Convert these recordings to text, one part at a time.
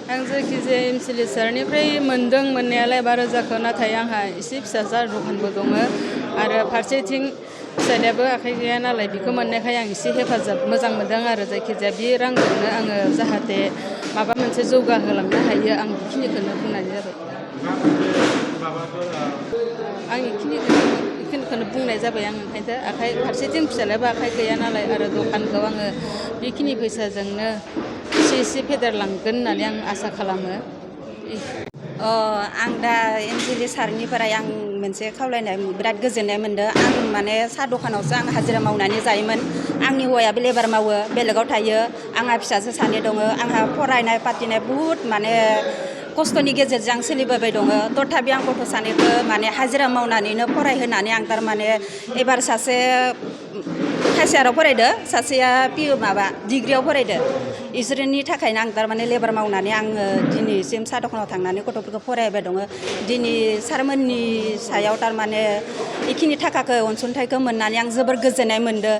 आं जायखिजाया एमसिलि सारनिफ्राय मोनदों मोननायालाय 12,000खौ नाथाय आंहा एसे फिसा दखानबो दङ आरो फारसेथिं फिसाज्लायाबो आखाइ गैया नालाय बेखौ मोननायखाय आं एसे हेफाजाब मोजां मोनदों आरो जायखिजाया बे रांजोंनो आङो जाहाथे माबा मोनसे जौगाहोलांनो हायो आं बेखिनिखौनो बुंनाय जाबाय आं बेखिनिखौनो बुंनाय जाबाय आं ओंखायनो आखाइ फारसेथिं फिसाज्लायाबो आखाइ गैया नालाय आरो दखानखौ आङो बेखिनि फैसाजोंनो एसे फेदेरलांगोन होननानै आं आसा खालामो आं दा एमसिलि सारनिफ्राय आं मोनसे खावलायनाय बिराद गोजोननाय मोनदों आं माने साहा दखानावसो आं हाजिरा मावनानै जायोमोन आंनि हौवायाबो लेबार मावो बेलेगाव थायो आंहा फिसाजो सानै दङ आंहा फरायनाय पातिनाय बुहुद माने खस्थ'नि गेजेरजों आं सोलिबोबाय दङ तथापि आं गथ' सानैखौ माने हाजिरा मावनानैनो फरायहोनानै आं थारमाने एबार सासे खासियाराव फरायदो सासेया डिग्रियाव फरायदो इसोरनि थाखायनो आं थारमाने लेबार मावनानै आङो दिनैसिम साहा दखानाव थांनानै गथ'फोरखौ फरायबाय दङ दिनै सारमोननि सायाव थारमाने बेखिनि थाखाखौ अनसुंथाइखौ मोननानै आं जोबोर गोजोननाय मोनदों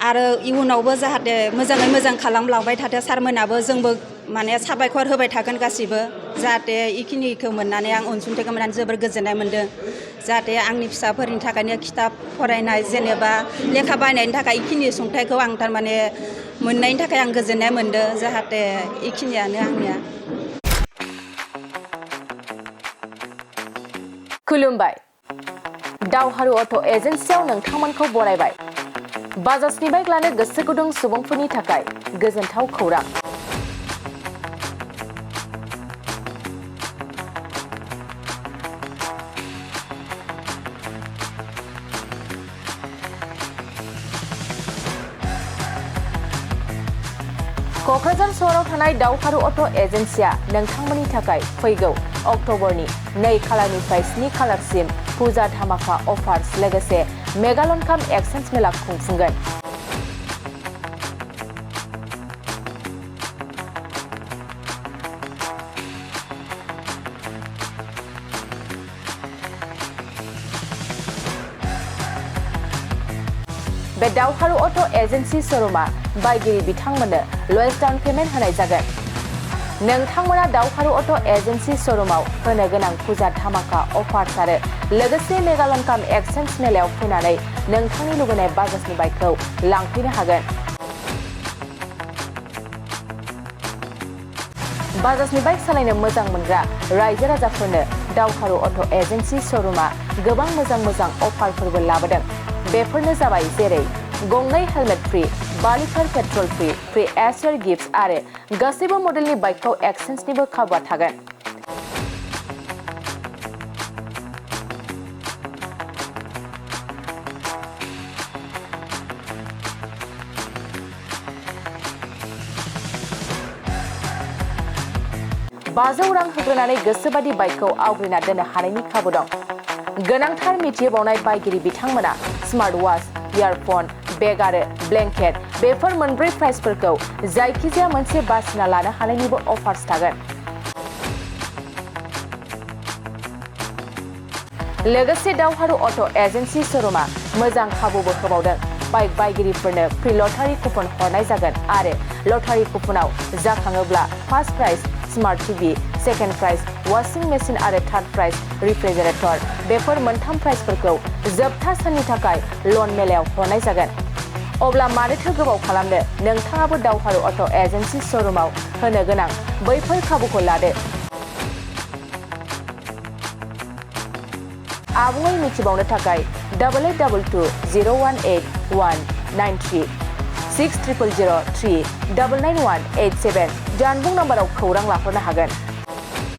आरो इयुनावबो जाहाथे मोजाङै मोजां खालामलांबाय थाथों सारमोनाबो जोंबो माने साबायखर होबाय थागोन गासिबो जाहाथे बेखिनिखौ मोननानै आं अनसुंथाइखौ मोननानै जोबोर गोजोननाय मोनदों जाहाथे आंनि फिसाफोरनि थाखायनो खिथाब फरायनाय जेनेबा लेखा बायनायनि थाखाय बेखिनि सुंथाइखौ आं थारमाने मोननायनि थाखाय आं गोजोननाय मोनदों जाहाथे बेखिनियानो आंनिया खुलुमबाय दावहारु अट' एजेन्सियाव नोंथांमोनखौ बरायबाय बाजाजनि बाइक लानो गोसो गुदुं सुबुंफोरनि थाखाय गोजोनथाव खौरां क'क्राझार सहराव थानाय दावहारु अट' एजेन्सिया नोंथांमोननि थाखाय फैगौ अक्ट'बरनि 2 खालारनिफ्राय 7 खालारसिम फुजा धामाका अफार्स लोगोसे मेगालन काम एक्सचेन्ज मेला खुंफुंगोन बे दावहारु अट' एजेन्सि श'रुमा बायगिरि बिथांमोननो लवेस्ट डाउन पेमेन्ट होनाय जागोन नोंथांमोना दावहारु अट' एजेन्सि श'रुमाव होनो गोनां फुजा धामाका अफार्स आरो लोगोसे मेगालन काम एक्सचेन्ज मेलायाव फैनानै नोंथांनि लुबैनाय बाजाजनि बाइकखौ लांफैनो हागोन बाजाजनि बाइक सालायनो मोजां मोनग्रा रायजो राजाफोरनो दावहारु अट' एजेन्सि श'रुमा गोबां मोजां अफारफोरबो लाबोदों बेफोरनो जाबाय जेरै गंनै helmet free 5 litre petrol free air gift आरो गासैबो मडेलनि बाइकखौ एक्सचेन्जनिबो खाबुआ थागोन बाजौ रां होग्रोनानै गोसोबादि बाइकखौ आवग्रिना दोननो हानायनि खाबु दं गोनांथार मिथिहोबावनाय बायगिरि बिथांमोना स्मार्ट वाच इयारफन बेग आरो ब्लेंकेट बेफोर मोनब्रै प्राइसफोरखौ जायखिजाया मोनसे बासिना लानो हानायनिबो अफार्स थागोन लोगोसे दावहारु अट' एजेन्सि श'रुमा मोजां खाबुबो होबावदों बाइक बायगिरिफोरनो फ्रि लटारि कुपन हरनाय जागोन आरो लटारि कुपनाव जाखाङोब्ला first prize smart TV second prize washing machine आरो थार्ड प्राइज रिफ्रिजारेटर बेफोर मोनथाम प्राइजफोरखौ जोबथा साननि थाखाय लन मेलायाव हरनाय जागोन अब्ला मानोथो गोबाव खालामनो नोंथाङाबो दावहारु अट' एजेन्सि श'रुमाव होनो गोनां बैफोर खाबुखौ लादो आबुङै मिथिबावनो थाखाय 8822018193 600003 99187 जानबुं नाम्बाराव खौरां लाहरनो हागोन